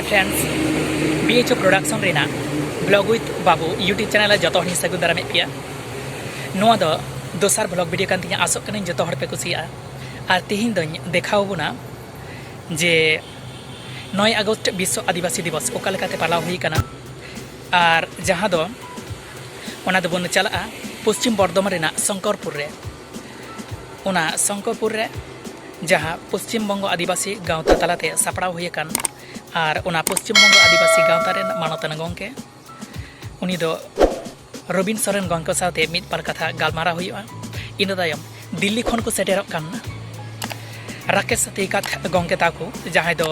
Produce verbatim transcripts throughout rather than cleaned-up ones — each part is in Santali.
Friends, B H O Production ᱨᱮᱱᱟᱜ Vlog with Babu YouTube channel ᱨᱮ ᱡᱚᱛᱚ ᱦᱚᱲᱤᱧ ᱥᱟᱹᱜᱩᱱ ᱫᱟᱨᱟᱢᱮᱫ ᱯᱮᱭᱟ᱾ ᱱᱚᱣᱟ ᱫᱚ ᱫᱚᱥᱟᱨ vlog video ᱠᱟᱱ ᱛᱤᱧᱟ, ᱟᱥᱚᱜ ᱠᱟᱹᱱᱟᱹᱧ ᱡᱚᱛᱚ ᱦᱚᱲ ᱯᱮ ᱠᱩᱥᱤᱭᱟᱜᱼᱟ᱾ ᱟᱨ ᱛᱮᱦᱮᱧ ᱫᱚᱧ ᱫᱮᱠᱷᱟᱣ ᱟᱵᱚᱱᱟ ᱡᱮ ᱱᱚᱭ ᱟᱜᱚᱥᱴ ᱵᱤᱥᱥᱚ ᱟᱹᱫᱤᱵᱟᱹᱥᱤ ᱫᱤᱵᱚᱥ ᱚᱠᱟ ᱞᱮᱠᱟᱛᱮ ᱯᱟᱞᱟᱣ ᱦᱩᱭ ᱟᱠᱟᱱᱟ, ᱟᱨ ᱡᱟᱦᱟᱸ ᱫᱚ ᱚᱱᱟ ᱫᱚᱵᱚᱱ ᱪᱟᱞᱟᱜᱼᱟ ᱯᱚᱥᱪᱤᱢ ᱵᱚᱨᱫᱷᱚᱢᱟᱱ ᱨᱮᱱᱟᱜ ᱥᱚᱝᱠᱚᱨᱯᱩᱨ ᱨᱮ᱾ ᱚᱱᱟ ᱥᱚᱝᱠᱚᱨᱯᱩᱨ ᱨᱮ ᱡᱟᱦᱟᱸ ᱯᱚᱥᱪᱤᱢ ᱵᱚᱝᱜᱚ ᱟᱹᱫᱤᱵᱟᱹᱥᱤ ᱜᱟᱶᱛᱟ ᱛᱟᱞᱟᱛᱮ ᱥᱟᱯᱲᱟᱣ ᱦᱩᱭ ᱟᱠᱟᱱ, ᱟᱨ ᱚᱱᱟ ᱯᱚᱥᱪᱤᱢ ᱵᱚᱝᱜᱚ ᱟᱹᱫᱤᱵᱟᱹᱥᱤ ᱜᱟᱶᱛᱟ ᱨᱮᱱ ᱢᱟᱱᱚᱛᱟᱱ ᱜᱚᱢᱠᱮ, ᱩᱱᱤ ᱫᱚ ᱨᱚᱵᱤᱱ ᱥᱚᱨᱮᱱ ᱜᱚᱢᱠᱮ ᱥᱟᱶᱛᱮ ᱢᱤᱫ ᱵᱟᱨ ᱠᱟᱛᱷᱟ ᱜᱟᱞᱢᱟᱨᱟᱣ ᱦᱩᱭᱩᱜᱼᱟ᱾ ᱤᱱᱟᱹ ᱛᱟᱭᱚᱢ ᱫᱤᱞᱞᱤ ᱠᱷᱚᱱ ᱠᱚ ᱥᱮᱴᱮᱨᱚᱜ ᱠᱟᱱ ᱨᱟᱠᱮᱥ ᱛᱤᱠᱟᱛ ᱜᱚᱢᱠᱮ ᱛᱟᱠᱚ, ᱡᱟᱦᱟᱸᱭ ᱫᱚ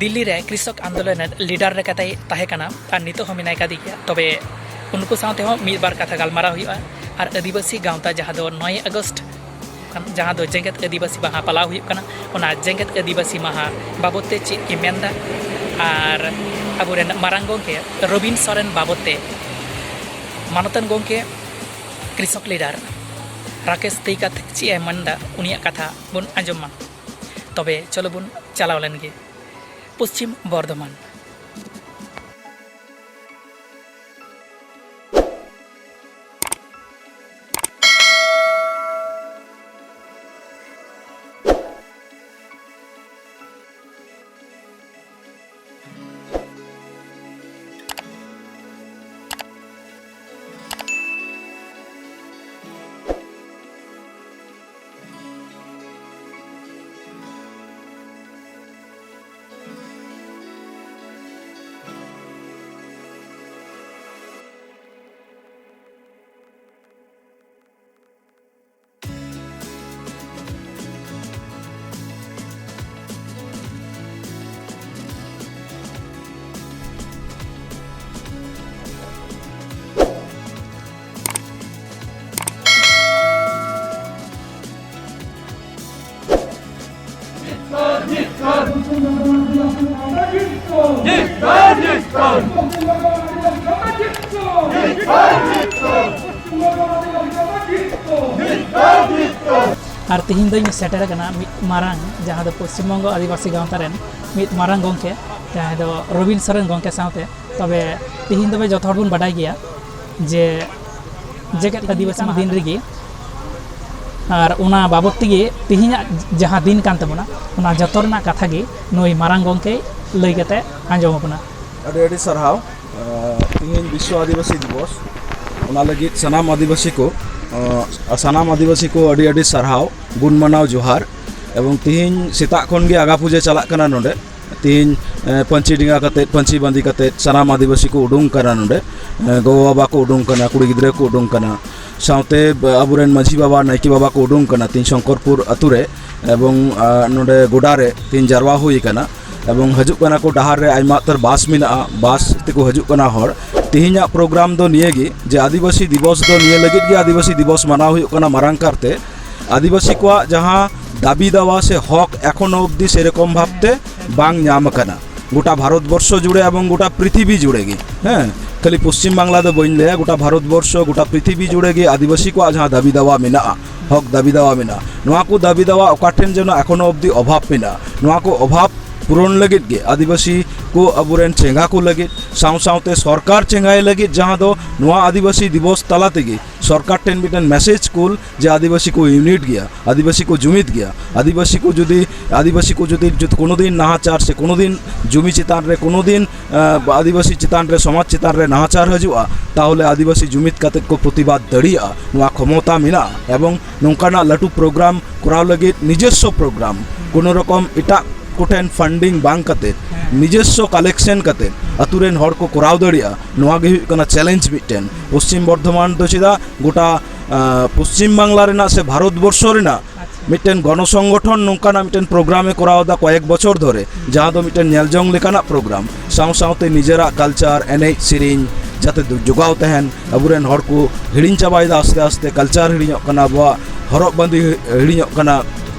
ᱫᱤᱞᱞᱤ ᱨᱮ ᱠᱨᱤᱥᱚᱠ ᱟᱱᱫᱳᱞᱚᱱ ᱨᱮᱱ leader ᱞᱮᱠᱟᱛᱮᱭ ᱛᱟᱦᱮᱸ ᱠᱟᱱᱟ ᱟᱨ ᱱᱤᱛᱚᱜ ᱦᱚᱸ ᱢᱮᱱᱟᱭ ᱠᱟᱫᱮ ᱜᱮᱭᱟ᱾ ᱛᱚᱵᱮ ᱩᱱᱠᱩ ᱥᱟᱶᱛᱮ ᱦᱚᱸ ᱢᱤᱫ ᱵᱟᱨ ᱠᱟᱛᱷᱟ ᱜᱟᱞᱢᱟᱨᱟᱣ ᱦᱩᱭᱩᱜᱼᱟ᱾ ᱟᱨ ᱟᱹᱫᱤᱵᱟᱹᱥᱤ ᱜᱟᱶᱛᱟ ᱡᱟᱦᱟᱸ ᱫᱚ ᱱᱚᱭ ᱟᱜᱚᱥᱴ, ᱡᱟᱦᱟᱸ ᱫᱚ ᱡᱮᱜᱮᱛ ᱟᱹᱫᱤᱵᱟᱹᱥᱤ ᱢᱟᱦᱟ ᱯᱟᱞᱟᱣ ᱦᱩᱭᱩᱜ ᱠᱟᱱᱟ, ᱚᱱᱟ ᱡᱮᱜᱮᱛ ᱟᱹᱫᱤᱵᱟᱹᱥᱤ ᱢᱟᱦᱟ ᱵᱟᱵᱚᱫ ᱛᱮ ᱪᱮᱫ ᱠᱤᱱ ᱢᱮᱱᱫᱟ, ᱟᱨ ᱟᱵᱚᱨᱮᱱ ᱢᱟᱨᱟᱝ ᱜᱚᱢᱠᱮ ᱨᱚᱵᱤᱱ ᱥᱚᱨᱮᱱ ᱵᱟᱵᱚᱫ ᱛᱮ ᱢᱟᱱᱚᱛᱟᱱ ᱜᱚᱢᱠᱮ ᱠᱨᱤᱥᱚᱠ leader ᱨᱟᱠᱮᱥ ᱛᱤᱠᱟᱛ ᱪᱮᱫ ᱮ ᱢᱮᱱᱫᱟ, ᱩᱱᱤᱭᱟᱜ ᱠᱟᱛᱷᱟ ᱵᱚᱱ ᱟᱸᱡᱚᱢ ᱢᱟ᱾ ᱛᱚᱵᱮ ᱪᱚᱞᱚ ᱵᱚᱱ ᱪᱟᱞᱟᱣ ᱞᱮᱱ ᱜᱮ ᱯᱚᱥᱪᱤᱢ ᱵᱚᱨᱫᱷᱚᱢᱟᱱ᱾ ᱟᱨ ᱛᱮᱦᱮᱧ ᱫᱚᱧ ᱥᱮᱴᱮᱨ ᱟᱠᱟᱱᱟ ᱢᱤᱫ ᱢᱟᱨᱟᱝ, ᱡᱟᱦᱟᱸ ᱫᱚ ᱯᱚᱥᱪᱤᱢ ᱵᱚᱝᱜᱚ ᱟᱹᱫᱤᱵᱟᱹᱥᱤ ᱜᱟᱶᱛᱟ ᱨᱮᱱ ᱢᱤᱫ ᱢᱟᱨᱟᱝ ᱜᱚᱢᱠᱮ, ᱡᱟᱦᱟᱸᱭ ᱫᱚ ᱨᱚᱵᱤᱱ ᱥᱚᱨᱮᱱ ᱜᱚᱢᱠᱮ ᱥᱟᱶᱛᱮ᱾ ᱛᱚᱵᱮ ᱛᱤᱦᱤᱧ ᱫᱚ ᱡᱚᱛᱚ ᱦᱚᱲ ᱵᱚᱱ ᱵᱟᱰᱟᱭ ᱜᱮᱭᱟ ᱡᱮ ᱡᱮᱜᱮᱛ ᱟᱹᱫᱤᱵᱟᱹᱥᱤ ᱫᱤᱱ ᱨᱮᱜᱮ ᱟᱨ ᱚᱱᱟ ᱵᱟᱵᱚᱫ ᱛᱮᱜᱮ ᱛᱤᱦᱤᱧᱟᱜ ᱡᱟᱦᱟᱸ ᱫᱤᱱ ᱠᱟᱱ ᱛᱟᱵᱚᱱᱟ, ᱚᱱᱟ ᱡᱚᱛᱚ ᱨᱮᱱᱟᱜ ᱠᱟᱛᱷᱟ ᱜᱮ ᱱᱩᱭ ᱢᱟᱨᱟᱝ ᱜᱚᱢᱠᱮ ᱞᱟᱹᱭ ᱠᱟᱛᱮ ᱟᱸᱡᱚᱢ ᱟᱵᱚᱱᱟ᱾ ᱟᱹᱰᱤ ᱟᱹᱰᱤ ᱥᱟᱨᱦᱟᱣ᱾ ᱟᱸ, ᱛᱤᱦᱤᱧ ᱵᱤᱥᱥᱚ ᱟᱹᱫᱤᱵᱟᱹᱥᱤ ᱫᱤᱵᱚᱥ, ᱚᱱᱟ ᱞᱟᱹᱜᱤᱫ ᱥᱟᱱᱟᱢ ᱟᱹᱫᱤᱵᱟᱹᱥᱤ ᱠᱚ, ᱟᱸ, ᱥᱟᱱᱟᱢ ᱟᱹᱫᱤᱵᱟᱹᱥᱤ ᱠᱚ ᱟᱹᱰᱤ ᱟᱹᱰᱤ ᱥᱟᱨᱦᱟᱣ, ᱜᱩᱱ ᱢᱟᱱᱟᱣ ᱡᱚᱦᱟᱨ᱾ ᱮᱵᱚᱝ ᱛᱤᱦᱤᱧ ᱥᱮᱛᱟᱜ ᱠᱷᱚᱱ ᱜᱮ ᱟᱜᱟ ᱯᱩᱡᱟᱹ ᱪᱟᱞᱟᱜ ᱠᱟᱱᱟ ᱱᱚᱰᱮ᱾ ᱛᱤᱦᱤᱧ, ᱮ, ᱯᱟᱹᱧᱪᱤ ᱰᱮᱸᱜᱟ ᱠᱟᱛᱮᱫ, ᱯᱟᱹᱧᱪᱤ ᱵᱟᱸᱫᱮ ᱠᱟᱛᱮᱫ ᱥᱟᱱᱟᱢ ᱟᱹᱫᱤᱵᱟᱹᱥᱤ ᱠᱚ ᱩᱰᱩᱝ ᱠᱟᱱᱟ ᱱᱚᱰᱮ᱾ ᱮ, ᱜᱚᱜᱚ ᱵᱟᱵᱟ ᱠᱚ ᱩᱰᱩᱝ ᱠᱟᱱᱟ, ᱠᱩᱲᱤ ᱜᱤᱫᱽᱨᱟᱹ ᱠᱚ ᱩᱰᱩᱝ ᱠᱟᱱᱟ, ᱥᱟᱶᱛᱮ, ᱵ-, ᱟᱵᱚᱨᱮᱱ ᱢᱟᱹᱡᱷᱤ ᱵᱟᱵᱟ, ᱱᱟᱭᱠᱮ ᱵᱟᱵᱟ ᱠᱚ ᱩᱰᱩᱝ ᱠᱟᱱᱟ ᱛᱤᱦᱤᱧ ᱥᱚᱝᱠᱚᱨᱯᱩᱨ ᱟᱛᱳ ᱨᱮ᱾ ᱮᱵᱚᱝ, ᱟ, ᱱᱚᱰᱮ ᱜᱚᱰᱟ ᱨᱮ ᱛᱤᱦᱤᱧ ᱡᱟᱨᱣᱟ ᱦᱩᱭ ᱟᱠᱟᱱᱟ᱾ ᱮᱵᱚᱝ ᱦᱤᱡᱩᱜ ᱠᱟᱱᱟ ᱠᱚ, ᱰᱟᱦᱟᱨ ᱨᱮ ᱟᱭᱢᱟ ᱩᱛᱟᱹᱨ ᱵᱟᱥ ᱢᱮᱱᱟᱜᱼᱟ, ᱵᱟᱥ ᱛᱮᱠᱚ ᱦᱤᱡᱩᱜ ᱠᱟᱱᱟ ᱦᱚᱲ᱾ ᱛᱤᱦᱤᱧᱟᱜ ᱯᱨᱳᱜᱨᱟᱢ ᱫᱚ ᱱᱤᱭᱟᱹ ᱜᱮ ᱡᱮ ᱟᱹᱫᱤᱵᱟᱹᱥᱤ ᱫᱤᱵᱚᱥ ᱫᱚ ᱱᱤᱭᱟᱹ ᱞᱟᱹᱜᱤᱫ ᱜᱮ ᱟᱹᱫᱤᱵᱟᱹᱥᱤ ᱫᱤᱵᱚᱥ ᱢᱟᱱᱟᱣ ᱦᱩᱭᱩᱜ ᱠᱟᱱᱟ ᱢᱟᱨᱟᱝ ᱠᱟᱨᱛᱮ, ᱟᱹᱫᱤᱵᱟᱹᱥᱤ ᱠᱚᱣᱟᱜ ᱡᱟᱦᱟᱸ ᱫᱟᱹᱵᱤ ᱫᱟᱣᱟ ᱥᱮ ᱦᱚᱠ ᱮᱠᱷᱚᱱᱳ ᱚᱵᱫᱤ ᱥᱮᱨᱚᱠᱚᱢ ᱵᱷᱟᱵᱛᱮ ᱵᱟᱝ ᱧᱟᱢ ᱟᱠᱟᱱᱟ᱾ ᱜᱚᱴᱟ ᱵᱷᱟᱨᱚᱛ ᱵᱚᱨᱥᱚ ᱡᱩᱲᱮ ᱮᱵᱚᱝ ᱜᱚᱴᱟ ᱯᱨᱤᱛᱷᱤᱵᱤ ᱡᱩᱲᱮ ᱜᱮ, ᱦᱮᱸ, ᱠᱷᱟᱹᱞᱤ ᱯᱚᱥᱪᱤᱢ ᱵᱟᱝᱞᱟ ᱫᱚ ᱵᱟᱹᱧ ᱞᱟᱹᱭᱟ, ᱜᱚᱴᱟ ᱵᱷᱟᱨᱚᱛ ᱵᱚᱨᱥᱚ, ᱜᱚᱴᱟ ᱯᱨᱤᱛᱷᱤᱵᱤ ᱡᱩᱲᱮ ᱜᱮ ᱟᱹᱫᱤᱵᱟᱹᱥᱤ ᱠᱚᱣᱟᱜ ᱡᱟᱦᱟᱸ ᱫᱟᱹᱵᱤ ᱫᱟᱣᱟ ᱢᱮᱱᱟᱜᱼᱟ, ᱦᱚᱠ ᱫᱟᱹᱵᱤ ᱫᱟᱣᱟ ᱢᱮᱱᱟᱜᱼᱟ, ᱱᱚᱣᱟ ᱠᱚ ᱫᱟᱹᱵᱤ ᱫᱟᱣᱟ ᱚᱠᱟ ᱴᱷᱮᱱ ᱡᱮᱱᱚ ᱮᱠᱷᱚᱱᱳ ᱚᱵᱫᱤ ᱚᱵᱷᱟᱵ ᱢᱮᱱᱟᱜᱼᱟ, ᱱᱚᱣᱟ ᱠᱚ ᱚᱵᱷᱟᱵ ᱯᱩᱨᱚᱱ ᱞᱟᱹᱜᱤᱫ ᱜᱮ ᱟᱹᱫᱤᱵᱟᱹᱥᱤ ᱠᱚ ᱟᱵᱚᱨᱮᱱ ᱪᱮᱸᱜᱷᱟ ᱠᱚ ᱞᱟᱹᱜᱤᱫ, ᱥᱟᱶ ᱥᱟᱶᱛᱮ ᱥᱚᱨᱠᱟᱨ ᱪᱮᱸᱜᱷᱟᱭ ᱞᱟᱹᱜᱤᱫ, ᱡᱟᱦᱟᱸ ᱫᱚ ᱱᱚᱣᱟ ᱟᱹᱫᱤᱵᱟᱹᱥᱤ ᱫᱤᱵᱚᱥ ᱛᱟᱞᱟ ᱛᱮᱜᱮ ᱥᱚᱨᱠᱟᱨ ᱴᱷᱮᱱ ᱢᱤᱫᱴᱮᱱ ᱢᱮᱥᱮᱡᱽ ᱠᱩᱞ ᱡᱮ ᱟᱹᱫᱤᱵᱟᱹᱥᱤ ᱠᱚ ᱤᱭᱩᱱᱤᱴ ᱜᱮᱭᱟ, ᱟᱹᱫᱤᱵᱟᱹᱥᱤ ᱠᱚ ᱡᱩᱢᱤᱫ ᱜᱮᱭᱟ, ᱟᱹᱫᱤᱵᱟᱹᱥᱤ ᱠᱚ ᱡᱩᱫᱤ, ᱟᱹᱫᱤᱵᱟᱹᱥᱤ ᱠᱚ ᱡᱩᱫᱤ, ᱡᱩᱫᱤ ᱠᱳᱱᱳ ᱫᱤᱱ ᱱᱟᱦᱟᱪᱟᱨ ᱥᱮ ᱠᱳᱱᱳ ᱫᱤᱱ ᱡᱩᱢᱤ ᱪᱮᱛᱟᱱ ᱨᱮ, ᱠᱳᱱᱳ ᱫᱤᱱ, ᱟᱸ, ᱟᱹᱫᱤᱵᱟᱹᱥᱤ ᱪᱮᱛᱟᱱ ᱨᱮ, ᱥᱚᱢᱟᱡᱽ ᱪᱮᱛᱟᱱ ᱨᱮ ᱱᱟᱦᱟᱪᱟᱨ ᱦᱤᱡᱩᱜᱼᱟ, ᱛᱟᱦᱚᱞᱮ ᱟᱹᱫᱤᱵᱟᱹᱥᱤ ᱡᱩᱢᱤᱫ ᱠᱟᱛᱮᱫ ᱠᱚ ᱯᱨᱚᱛᱤᱵᱟᱫ ᱫᱟᱲᱮᱭᱟᱜᱼᱟ, ᱱᱚᱣᱟ ᱠᱷᱚᱢᱚᱛᱟ ᱢᱮᱱᱟᱜᱼᱟ᱾ ᱮᱵᱚᱝ ᱱᱚᱝᱠᱟᱱᱟᱜ ᱞᱟᱹᱴᱩ ᱯᱨᱳᱜᱨᱟᱢ ᱠᱚᱨᱟᱣ ᱞᱟᱹᱜᱤᱫ ᱱᱤᱡᱚᱥᱥᱚ ᱯᱨᱳᱜᱨᱟᱢ, ᱠᱳᱱᱳ ᱨᱚᱠᱚᱢ ᱮᱴᱟᱜ ᱠᱚᱴᱷᱮᱱ ᱯᱷᱟᱱᱰᱤᱝ ᱵᱟᱝ ᱠᱟᱛᱮ ᱱᱤᱡᱚᱥᱥᱚ ᱠᱟᱞᱮᱠᱥᱚᱱ ᱠᱟᱛᱮ ᱟᱛᱳ ᱨᱮᱱ ᱦᱚᱲ ᱠᱚ ᱠᱚᱨᱟᱣ ᱫᱟᱲᱮᱭᱟᱜᱼᱟ, ᱱᱚᱣᱟ ᱜᱮ ᱦᱩᱭᱩᱜ ᱠᱟᱱᱟ ᱪᱮᱞᱮᱧᱡᱽ ᱢᱤᱫᱴᱮᱱ᱾ ᱯᱚᱥᱪᱤᱢ ᱵᱚᱨᱫᱷᱚᱢᱟᱱ ᱫᱚ ᱪᱮᱫᱟᱜ ᱜᱚᱴᱟ, ᱟᱸ, ᱯᱚᱥᱪᱤᱢ ᱵᱟᱝᱞᱟ ᱨᱮᱱᱟᱜ ᱥᱮ ᱵᱷᱟᱨᱚᱛ ᱵᱚᱨᱥᱚ ᱨᱮᱱᱟᱜ ᱢᱤᱫᱴᱮᱱ ᱜᱚᱱᱚ ᱥᱚᱝᱜᱚᱴᱷᱚᱱ ᱱᱚᱝᱠᱟᱱᱟᱜ ᱢᱤᱫᱴᱮᱱ ᱯᱨᱳᱜᱨᱟᱢ ᱮ ᱠᱚᱨᱟᱣ ᱮᱫᱟ ᱠᱚᱭᱮᱠ ᱵᱚᱪᱷᱚᱨ ᱫᱷᱚᱨᱮ, ᱡᱟᱦᱟᱸ ᱫᱚ ᱢᱤᱫᱴᱮᱱ ᱧᱮᱞ ᱡᱚᱝ ᱞᱮᱠᱟᱱᱟᱜ ᱯᱨᱳᱜᱨᱟᱢ, ᱥᱟᱶ ᱥᱟᱶᱛᱮ ᱱᱤᱡᱮᱨᱟᱜ ᱠᱟᱞᱪᱟᱨ, ᱮᱱᱮᱡ ᱥᱮᱨᱮᱧ ᱡᱟᱛᱮ ᱫᱩ-, ᱡᱚᱜᱟᱣ ᱛᱟᱦᱮᱱ᱾ ᱟᱵᱚᱨᱮᱱ ᱦᱚᱲ ᱠᱚ ᱦᱤᱲᱤᱧ ᱪᱟᱵᱟᱭᱮᱫᱟ ᱟᱥᱛᱮ ᱟᱥᱛᱮ, ᱠᱟᱞᱪᱟᱨ ᱦᱤᱲᱤᱧᱚᱜ ᱠᱟᱱᱟ, ᱟᱵᱚᱣᱟᱜ ᱦᱚᱨᱚᱜ ᱵᱟᱸᱫᱮ ᱦᱤᱲᱤᱧᱚᱜ ᱠᱟᱱᱟ,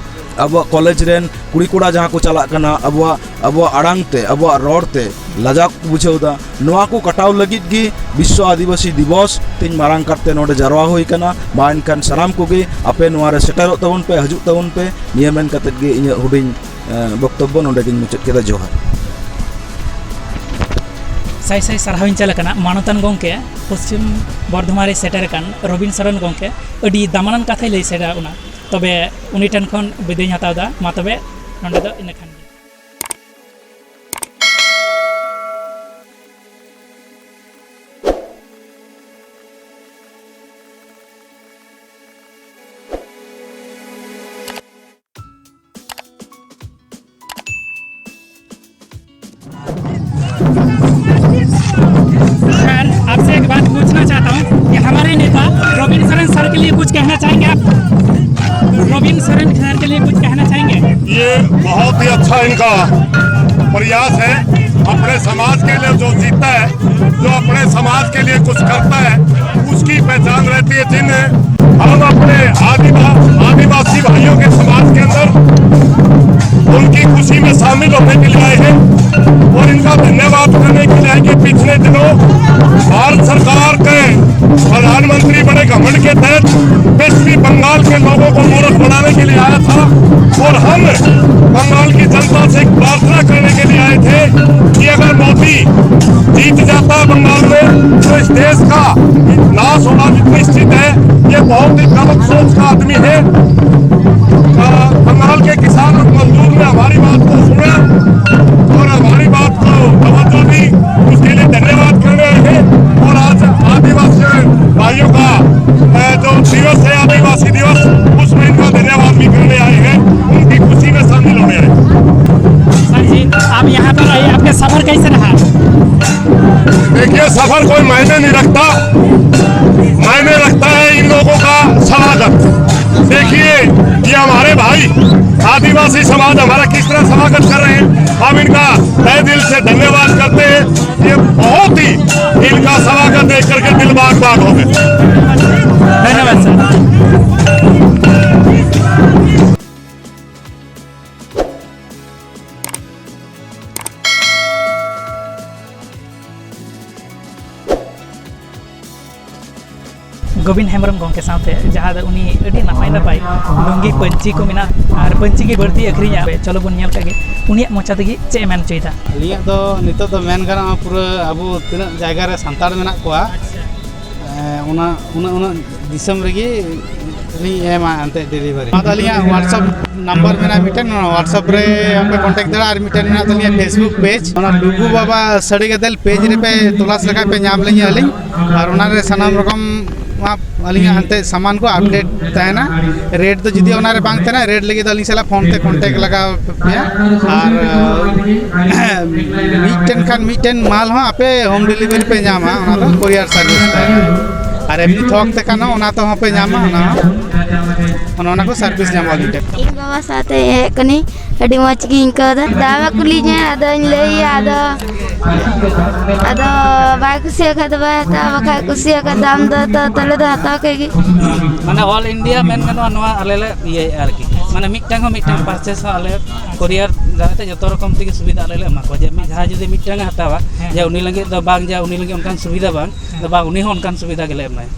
ᱟᱵᱚᱣᱟᱜ ᱠᱚᱞᱮᱡᱽ ᱨᱮᱱ ᱠᱩᱲᱤ ᱠᱚᱲᱟ ᱡᱟᱦᱟᱸ ᱠᱚ ᱪᱟᱞᱟᱜ ᱠᱟᱱᱟ, ᱟᱵᱚᱣᱟᱜ, ᱟᱵᱚᱣᱟᱜ ᱟᱲᱟᱝ ᱛᱮ, ᱟᱵᱚᱣᱟᱜ ᱨᱚᱲ ᱛᱮ ᱞᱟᱡᱟᱣ ᱠᱚ ᱵᱩᱡᱷᱟᱹᱣ ᱮᱫᱟ᱾ ᱱᱚᱣᱟ ᱠᱚ ᱠᱟᱴᱟᱣ ᱞᱟᱹᱜᱤᱫ ᱜᱮ ᱵᱤᱥᱥᱚ ᱟᱹᱫᱤᱵᱟᱹᱥᱤ ᱫᱤᱵᱚᱥ ᱛᱮᱦᱮᱧ ᱢᱟᱨᱟᱝ ᱠᱟᱨᱛᱮ ᱱᱚᱰᱮ ᱡᱟᱨᱣᱟ ᱦᱩᱭ ᱟᱠᱟᱱᱟ᱾ ᱢᱟ ᱮᱱᱠᱷᱟᱱ ᱥᱟᱱᱟᱢ ᱠᱚᱜᱮ ᱟᱯᱮ ᱱᱚᱣᱟ ᱨᱮ ᱥᱮᱴᱮᱨᱚᱜ ᱛᱟᱵᱚᱱ ᱯᱮ, ᱦᱤᱡᱩᱜ ᱛᱟᱵᱚᱱ ᱯᱮ᱾ ᱱᱤᱭᱟᱹ ᱢᱮᱱ ᱠᱟᱛᱮᱫ ᱜᱮ ᱤᱧᱟᱹᱜ ᱦᱩᱰᱤᱧ ᱮᱸ, ᱵᱚᱠᱛᱚᱵᱵᱚ ᱱᱚᱰᱮ ᱜᱤᱧ ᱢᱩᱪᱟᱹᱫ ᱠᱮᱫᱟ᱾ ᱡᱚᱦᱟᱨ᱾ ᱥᱟᱭ ᱥᱟᱭ ᱥᱟᱨᱦᱟᱣᱤᱧ ᱪᱟᱞ ᱟᱠᱟᱱᱟ ᱢᱟᱱᱚᱛᱟᱱ ᱜᱚᱢᱠᱮ, ᱯᱚᱥᱪᱤᱢ ᱵᱚᱨᱫᱷᱚᱢᱟᱱ ᱨᱮ ᱥᱮᱴᱮᱨ ᱟᱠᱟᱱ ᱨᱚᱵᱤᱱ ᱥᱚᱨᱮᱱ ᱜᱚᱢᱠᱮ᱾ ᱟᱹᱰᱤ ᱫᱟᱢᱟᱱᱟᱱ ᱠᱟᱛᱷᱟᱭ ᱞᱟᱹᱭ ᱥᱮᱴᱮᱨ ᱟᱠᱟᱱᱟ᱾ ᱛᱚᱵᱮ ᱩᱱᱤ ᱴᱷᱮᱱ ᱠᱷᱚᱱ ᱵᱤᱫᱟᱹᱭ ᱦᱟᱛᱟᱣ ᱮᱫᱟ᱾ ᱢᱟ ᱛᱚᱵᱮ ᱱᱚᱰᱮ ᱫᱚ ᱤᱱᱟᱹ ᱠᱷᱟᱱ ᱜᱮ᱾ सर, आपसे एक बात पूछना चाहता हूँ कि हमारे नेता रविंद्र सरन सर के लिए कुछ कहना चाहेंगे आप? रविंद्र सरन सर के लिए कुछ कहना चाहेंगे? ये बहुत ही अच्छा इनका प्रयास है। अपने समाज के लिए जो जीता है, जो अपने समाज के लिए कुछ करता है, उसकी पहचान रहती है। जिन हम अपने आदिवा-, आदिवासी भाइयों के समाज के अंदर उनकी खुशी में शामिल होने के लिए आए हैं और इनका धन्यवाद करने के लिए आए कि पिछले दिनों भारत सरकार के प्रधानमंत्री बड़े घमंड के तहत पश्चिमी बंगाल के लोगों को मूर्ख बनाने के लिए आया था और हम बंगाल की जनता से एक प्रार्थना करने के लिए आए थे कि अगर मोदी जीत जाता है बंगाल में, तो इस देश का नाश होना निश्चित है। ये बहुत ही गलत सोच का आदमी है। अ, बंगाल के किसान और मजदूर ने हमारी बात को सुना और हमारी बात को तवज्जो दी, उसके लिए धन्यवाद करने आए हैं। और आज आदिवासी भाइयों का, अ, जो दिवस है, आदिवासी दिवस, उसमें इनका धन्यवाद भी करने आए हैं, उनकी खुशी में शामिल होने आए हैं। सर जी, आप यहाँ पर आए, आपका सफर कैसे रहा? देखिए, सफर कोई मायने नहीं रखता, मायने रखता है इन लोगों का स्वागत। देखिए, ये हमारे भाई आदिवासी समाज हमारा किस तरह स्वागत कर रहे हैं, हम इनका तहे दिल से धन्यवाद करते हैं। ये बहुत ही इनका स्वागत देख करके दिल बाग बाग हो गए। धन्यवाद सर। ᱜᱳᱵᱤᱱ ᱦᱮᱢᱵᱨᱚᱢ ᱜᱚᱢᱠᱮ ᱥᱟᱶᱛᱮ, ᱡᱟᱦᱟᱸ ᱫᱚ ᱩᱱᱤ ᱟᱹᱰᱤ ᱱᱟᱯᱟᱭ ᱱᱟᱯᱟᱭ ᱞᱩᱝᱜᱤ ᱯᱟᱹᱧᱪᱤ ᱠᱚ ᱢᱮᱱᱟᱜ ᱟᱨ ᱯᱟᱹᱧᱪᱤ ᱜᱮ ᱵᱟᱹᱲᱛᱤ ᱟᱹᱠᱷᱨᱤᱧᱟ᱾ ᱪᱚᱞᱚ ᱵᱚᱱ ᱧᱮᱞ ᱠᱟᱜ ᱜᱮ ᱩᱱᱤᱭᱟᱜ ᱢᱚᱪᱟ ᱛᱮᱜᱮ ᱪᱮᱫ ᱮ ᱢᱮᱱ ᱦᱚᱪᱚᱭᱮᱫᱟ᱾ ᱟᱹᱞᱤᱧᱟᱜ ᱫᱚ ᱱᱤᱛᱚᱜ ᱫᱚ ᱢᱮᱱ ᱜᱟᱱᱚᱜᱼᱟ, ᱯᱩᱨᱟᱹ ᱟᱵᱚ ᱛᱤᱱᱟᱹᱜ ᱡᱟᱭᱜᱟ ᱨᱮ ᱥᱟᱱᱛᱟᱲ ᱢᱮᱱᱟᱜ ᱠᱚᱣᱟ, ᱮᱸ, ᱚᱱᱟ ᱩᱱᱟᱹᱜ ᱩᱱᱟᱹᱜ ᱫᱤᱥᱚᱢ ᱨᱮᱜᱮ ᱞᱤᱧ ᱮᱢᱟ ᱮᱱᱛᱮᱫ ᱰᱮᱞᱤᱵᱷᱟᱨᱤ᱾ ᱟᱫᱚ ᱟᱹᱞᱤᱧᱟᱜ WhatsApp ᱱᱟᱢᱵᱟᱨ ᱢᱮᱱᱟᱜᱼᱟ ᱢᱤᱫᱴᱮᱱ, ᱚᱱᱟ WhatsApp ᱨᱮ ᱟᱯᱮ ᱠᱚᱱᱴᱮᱠᱴ ᱫᱟᱲᱮᱭᱟᱜᱼᱟ᱾ ᱟᱨ ᱢᱤᱫᱴᱮᱱ ᱢᱮᱱᱟᱜ ᱛᱟᱹᱞᱤᱧᱟ Facebook ᱯᱮᱡᱽ, ᱚᱱᱟ ᱞᱩᱜᱩ ᱵᱟᱵᱟ ᱥᱟᱹᱲᱤ ᱜᱟᱫᱮᱞ ᱯᱮᱡᱽ ᱨᱮᱯᱮ ᱛᱚᱞᱟᱥ ᱞᱮᱠᱷᱟᱡ ᱯᱮ ᱧᱟᱢ ᱞᱤᱧᱟ ᱟᱹᱞᱤᱧ᱾ ᱟᱨ ᱚᱱᱟᱨᱮ ᱥᱟᱱᱟᱢ ᱨᱚᱠᱚᱢ ᱟᱹᱞᱤᱧᱟᱜ ᱦᱟᱱᱛᱮ ᱥᱟᱢᱟᱱ ᱠᱚ ᱟᱯᱰᱮᱴ ᱛᱟᱦᱮᱱᱟ᱾ ᱨᱮᱴ ᱫᱚ ᱡᱩᱫᱤ ᱚᱱᱟᱨᱮ ᱵᱟᱝ ᱛᱟᱦᱮᱱᱟ, ᱨᱮᱴ ᱞᱟᱹᱜᱤᱫ ᱫᱚ ᱟᱹᱞᱤᱧ ᱥᱟᱞᱟᱜ ᱯᱷᱳᱱ ᱛᱮ ᱠᱚᱱᱴᱮᱠᱴ ᱞᱟᱜᱟᱣ ᱯᱮᱭᱟ᱾ ᱟᱨ ᱢᱤᱫᱴᱮᱱ ᱠᱷᱟᱱ ᱢᱤᱫᱴᱮᱱ ᱢᱟᱞ ᱦᱚᱸ ᱟᱯᱮ ᱦᱳᱢ ᱰᱮᱞᱤᱵᱷᱟᱨᱤ ᱯᱮ ᱧᱟᱢᱟ, ᱚᱱᱟ ᱫᱚ ᱠᱩᱨᱤᱭᱟᱨ ᱥᱟᱨᱵᱷᱤᱥ ᱛᱟᱦᱮᱱᱟ᱾ ᱟᱨ ᱮᱢᱱᱤ ᱛᱷᱚᱠ ᱛᱮᱠᱷᱟᱱ ᱦᱚᱸ ᱚᱱᱟ ᱛᱮᱦᱚᱸ ᱯᱮ ᱧᱟᱢᱟ, ᱚᱱᱟ ᱦᱚᱸ, ᱚᱱᱮ ᱚᱱᱟ ᱠᱚ ᱥᱟᱨᱵᱷᱤᱥ ᱧᱟᱢᱚᱜᱼᱟ ᱢᱤᱫᱴᱮᱱ᱾ ᱤᱧ ᱵᱟᱵᱟ ᱥᱟᱶᱛᱮ ᱦᱮᱡ ᱠᱟᱹᱱᱟᱹᱧ, ᱟᱹᱰᱤ ᱢᱚᱡᱽ ᱜᱤᱧ ᱟᱹᱭᱠᱟᱹᱣ ᱮᱫᱟ᱾ ᱫᱟᱢ ᱮ ᱠᱩᱞᱤᱧᱟ, ᱟᱫᱚᱧ ᱞᱟᱹᱭ ᱟᱭᱟ, ᱟᱫᱚ ᱟᱫᱚ ᱵᱟᱭ ᱠᱩᱥᱤᱭᱟᱜ ᱠᱷᱟᱡ ᱫᱚ ᱵᱟᱭ ᱦᱟᱛᱟᱣᱟ, ᱵᱟᱠᱷᱟᱡ ᱠᱩᱥᱤᱭᱟᱜ ᱠᱷᱟᱡ ᱫᱟᱢ ᱫᱚ ᱛᱚ ᱛᱟᱦᱞᱮ ᱫᱚ ᱦᱟᱛᱟᱣ ᱠᱮᱫ ᱜᱮ᱾ ᱢᱟᱱᱮ ᱚᱞ ᱤᱱᱰᱤᱭᱟ ᱢᱮᱱ ᱜᱟᱱᱚᱜᱼᱟ, ᱱᱚᱣᱟ ᱟᱞᱮ ᱞᱮ ᱤᱭᱟᱹᱭᱮᱫᱼᱟ ᱟᱨᱠᱤ᱾ ᱢᱟᱱᱮ ᱢᱤᱫᱴᱟᱝ ᱦᱚᱸ ᱢᱤᱫᱴᱟᱝ ᱯᱟᱨᱪᱮᱥ ᱦᱚᱸ ᱟᱞᱮ ᱠᱩᱨᱤᱭᱟᱨ ᱫᱟᱨᱟᱭ ᱛᱮ ᱡᱚᱛᱚ ᱨᱚᱠᱚᱢ ᱛᱮᱜᱮ ᱥᱩᱵᱤᱫᱷᱟ ᱟᱞᱮ ᱞᱮ ᱮᱢᱟ ᱠᱚᱣᱟ᱾ ᱡᱮ ᱢᱤᱫ ᱡᱟᱦᱟᱸᱭ ᱡᱩᱫᱤ ᱢᱤᱫᱴᱟᱝ ᱮ ᱦᱟᱛᱟᱣᱟ, ᱡᱮ ᱩᱱᱤ ᱞᱟᱹᱜᱤᱫ ᱫᱚ ᱵᱟᱝ, ᱡᱮ ᱩᱱᱤ ᱞᱟᱹᱜᱤᱫ ᱚᱱᱠᱟᱱ ᱥᱩᱵᱤᱫᱷᱟ ᱵᱟᱝ, ᱫᱚ ᱵᱟᱝ, ᱩᱱᱤ ᱦᱚᱸ ᱚᱱᱠᱟᱱ ᱥᱩᱵᱤᱫᱷᱟ ᱜᱮᱞᱮ ᱮᱢᱟᱭᱟ᱾